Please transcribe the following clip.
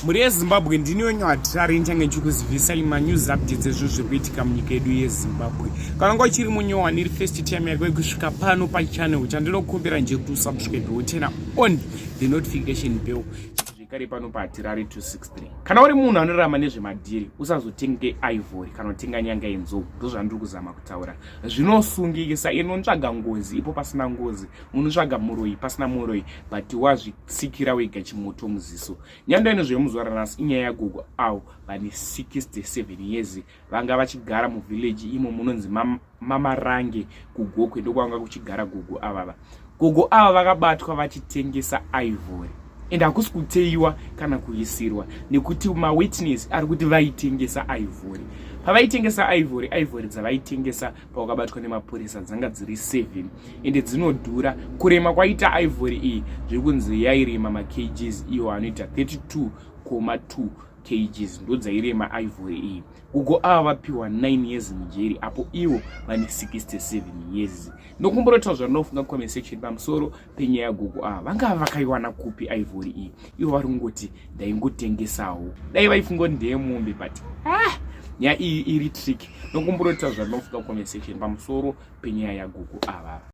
Mhuri yeZimbabwe, ndini wenyu Hatirari, ndichange ndichikuzivisai manews updates ezvinhu zviri kuitika munyika yedu yeZimbabwe. Kana wanga uchiri munyowani, iri first time yako yekusvika pano pachannel, chandinokumbira nje kuti usubscribe, woturn on the notification bell zvekare pano paHatirari 263. Kana uri munhu anorarama nezvemadhiri, usazotenge ivory kana kutenga nyanga yenzou. Ndozvandiri kuzama kutaura, zvinosungisa. Inotsvaga ngozi ipo pasina ngozi, unotsvaga muroyi pasina muroyi, but wazvitsikira wega chimoto muziso. Nyando ino zvemuzuva ranhasi inyaya yagogo avo vane 67 years, vanga vachigara muvillage imo munonzi Mamarange kuGokwe. Ndokwanga kuchigara gogo avava. Gogo ava vakabatwa vachitengesa ivory, and hakusi kuteiwa kana kuisirwa, nekuti mawitness ari kuti vaitengesa ivory. Pavaitengesa ivory, ivory dzavaitengesa pavakabatwa nemapurisa dzanga dziri 7, ende dzinodhura. Kurema kwaita ivory iyi, zviri kunzi yairema makgs iwo anoita 32,2 kgs, ndo dzairema ivory iyi. Gogo ava vapiwa 9 years mujeri, apo ivo vane 67 years. Ndokumbotaura zvandinofunga comment section pamusoro penyaya yagogo ava. Vangava vakaiwana kupi ivory iyi? Ivo vari kungoti ndaingotengesawo. Dai vaifunga kuti ndeyemombe, but ah, nyaya iyi iri tricky. Ndokumbotaura zvandinofunga comment section pamusoro penyaya yagogo ava.